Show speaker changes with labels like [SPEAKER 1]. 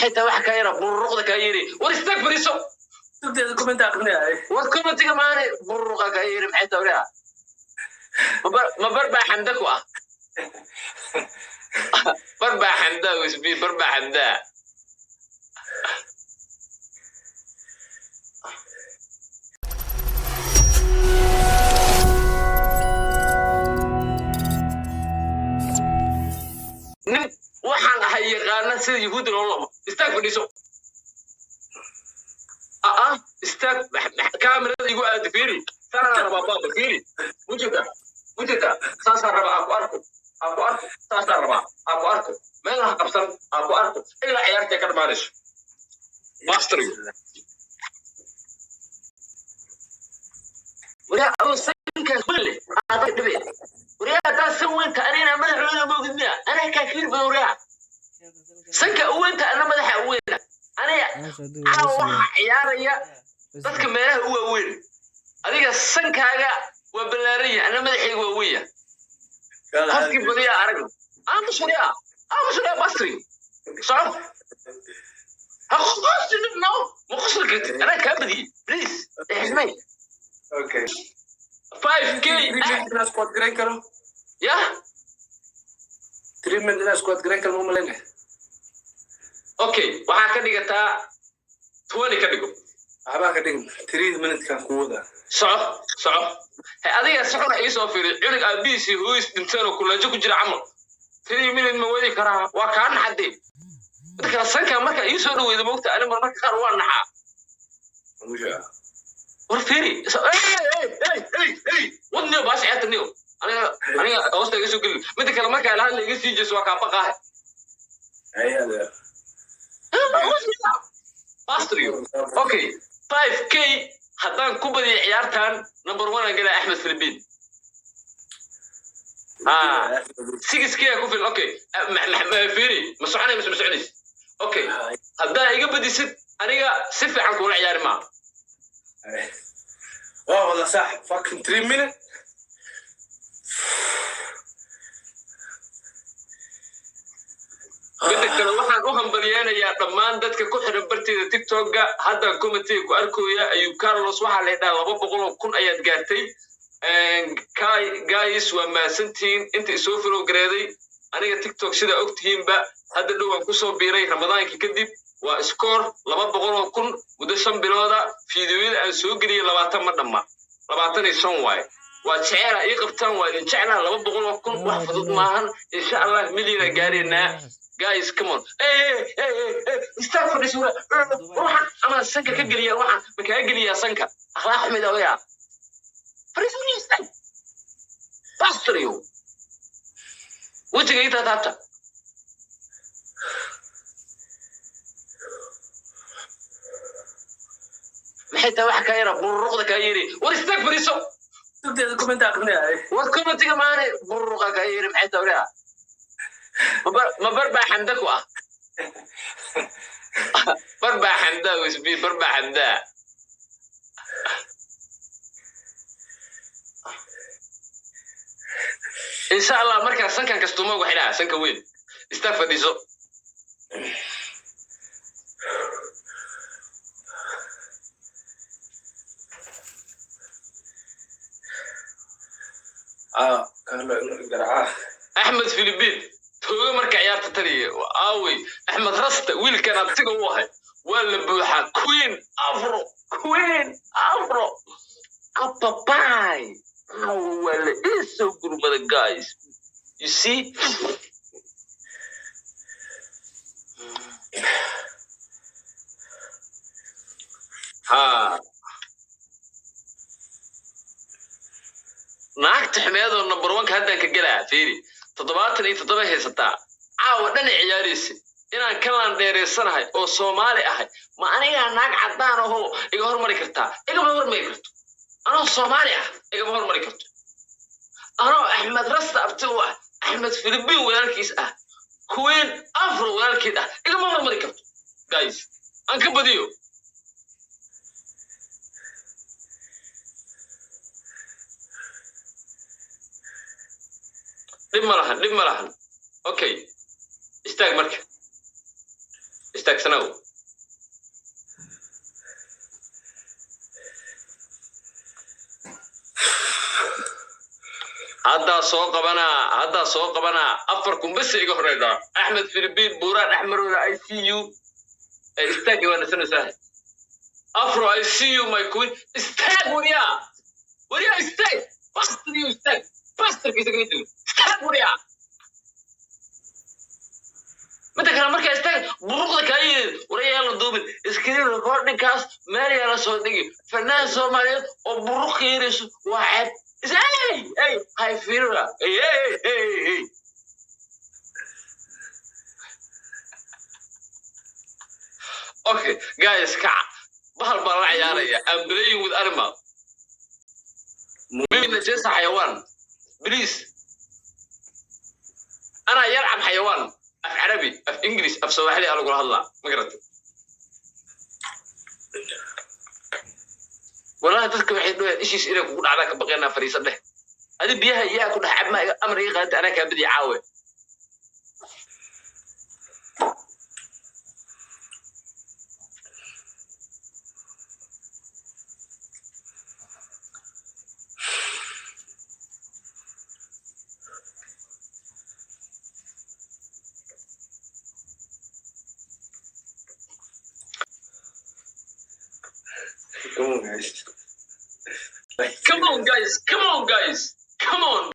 [SPEAKER 1] Maxay tahay wax kaa yara bururuqda kaa yeeri? War istaag, fadhiiso.
[SPEAKER 2] Sugteeda comment aqrinaya.
[SPEAKER 1] War commentiga maane, bururuqa kaa yeeri. Maxay tahay wariyaa? Ma bar baa xamda ku ah? Bar baa xamda wisbi, bar baa xamda. Nin waxaan ahay yaqaana sida Yahuudda loo lamo. Istaag, fadhiiso. Aa, istaag, kaamirada igu aadi. Fiiri, saanaan rabaa baaba. Fiiri, mujeda, mujeda, saasaan rabaa. Aa ku arko, aa ku arko, saasaan rabaa. Aa ku arko, meelaha qabsan. Aa ku arko ilaa ciyaartay ka dhamaanayso. Mastery. Waryaa, adoo sankaas weyn leh aad dhibe. Waryaa, haddaa san weynta anina madaxweyne moogid miya? Anaa kaafiir badan. Waryaa, sanka u weynta, ana madaxa u weyna aniga. Caawa waxaa ciyaaraya dadka meelaha u waaweyn. Adiga sankaaga waa ballaaran yahay, ana madaxayga waa weyn yahay. Qofkii badiyaa aragno. Aamus waryaa, aamus waryaa. Bastri, soco. Ha qosli, no, ma qosli kartid. Anaa kaa badiyey, please ixmay.
[SPEAKER 2] Okay.
[SPEAKER 1] 5K.
[SPEAKER 2] 3 minutes inaa squad garayn karo.
[SPEAKER 1] Yah.
[SPEAKER 2] 3 minutes inaa squad garayn karo ma malaynaya.
[SPEAKER 1] Okay, waxaa ka dhigataa 20 ka dhigo.
[SPEAKER 2] Waxbaa ka dhigin, 3 minuteskan ku wadaa.
[SPEAKER 1] Soco, soco. He, adiga socona, iisoo fiiri cunug aabihiisii hooyis dhinteen oo kulaajo ku jira camal. 3 minute ma wadi karaa? Waa kaa naxadee. Midda kale, sanka marka iisoo dhaweyda, moogta, ani marmarka qaar waa naxaa.
[SPEAKER 2] Musha.
[SPEAKER 1] War fiiri, ey ey ey ey ey, wad niyo, baas ciyaarta niyo. Aniga hoosta iga soo gelin. Midda kale, markaa ilaha la iga sii jeeso, waa kaa baqaahe.
[SPEAKER 2] Ay adeer.
[SPEAKER 1] Bastrio. Okay, 5K haddaan ku badiyo ciyaartan, number one aan galaa, Axmed Philippine. Ah, 6K ku filan. Okay, fiiri, ma soconay mise ma soconays? Okay, haddaa iga badisid, aniga si fiican kuula ciyaari maa.
[SPEAKER 2] Waa wada saaxib, fucking 3 minutes.
[SPEAKER 1] Midda kale, waxaan u hambalyeenayaa dhammaan dadka ku xiran barteeda TikTokga. Haddaan commentiga ku arkooya, Ayub Carlos waxaa la yidhaha 200,000 ayaad gaartay. Guys, waa mahadsantihiin inta isoo follow gareeday. Aniga TikTok, sidaa ogtihiinba, hadda dhow waan kusoo biiray Ramadaankii kadib. Waa score 200,000 muddo 5 bilooda. Fiidiyoyada aan soo geliyey 20 ma dhamma, 25 waaye. Waa jeceela ii qabtaan, waa idin jeclaa. 200,000 wax fudud maahan. Insha Allah milyana gaaraynaa. Guys, come on. Hey, hey, hey, hey, hey. Istaag, fadhiiso. Waxaan amaa sanka ka geliya? Waxaan ma kaa geliyaa sanka? Akhlaaq xumida waya. Fadhiiso, istaag. Bastrio, wejiga ii taataabta. Maxay tahay wax kaa yara bururuqda kaa yeeri? War istaag, fadhiiso.
[SPEAKER 2] Sugteeda comment aqrinaya.
[SPEAKER 1] War commentiga maane, bururuqa kaa yeeri. Maxay tahay waryaa? Ma bar baa xamda ku ah? Bar baa xamda wisbi, bar baa xamda. Insha Allah markaa sankan kastuuma ugu xidhaa sanka weyn. Istaag, fadhiiso.
[SPEAKER 2] Ah, Carlo inuu garacaa.
[SPEAKER 1] Axmed Philippine tooga marka ciyaarta taniye. Aawey Axmed Rasta? Wiilkan abtiga u ahay waa la buuxaa. Queen Afro, Queen Afro, apapay. Aawe, waa la ii soo gurmada. Guys, you see. Ha, naagta xumeedoo number one-ka haddaan ka gelaa. Fiiri, 77 haysataa. Caawa dhana ciyaaraysa inaan ka laandheereysanahay oo Soomaali ahay. Ma anigaa naag caddaan ahoo iga hormari kartaa? Igama hormari karto. Anoo Soomaali ah igama hormari karto. Anoo Axmed Rasta abti u ah, Axmed Philippine walaalkiis ah, Queen Afro walaalkeed ah, igama hormari karto. Guys, aan ka badiyo. Dhib ma lahan, dhib ma lahan. Okay, istaag marka. Istaagsanow. Haddaa soo qabanaa, haddaa soo qabanaa. 4000 bas iga horeyda. Axmed Philippine buuraan axmarooda, I see you. Istaagi, waa nasanaysaa. Afro, I see you, my queen. Istaag wariyaa, wariyaa, istaag, bastard you, istaag, bastardkiisa kaga jiro. Istaag wariyaa. Midda kale, markaa istaag buruqda kaa yidhi, warayaa la duubin screen recordingkaas, meel yaa la soo dhigi. Fanaan Soomaaliyeed oo buruq ka yeerayso waa ceeb. Is hey hey, hay fiirina, hey hey hey hey. Okay guys, kaca, bahal baan la ciyaaraya. I'm playing with animal. Mimi najasa xayawaan, please. أنا يلعب حيوان. Af Carabi, af English, af Soomaali aa lagula hadlaa, ma garatay? Wallahi dadka waxay dhahayaan ishiis inay kugu dhacdaa ka baqaynaa. Fariisa dheh. Adi biyaha iyaa ku dhex cab, ma amar iga qaadata? Anaa kaa badiya caawe.
[SPEAKER 2] Come on, guys.
[SPEAKER 1] Come on guys, come on guys, come on.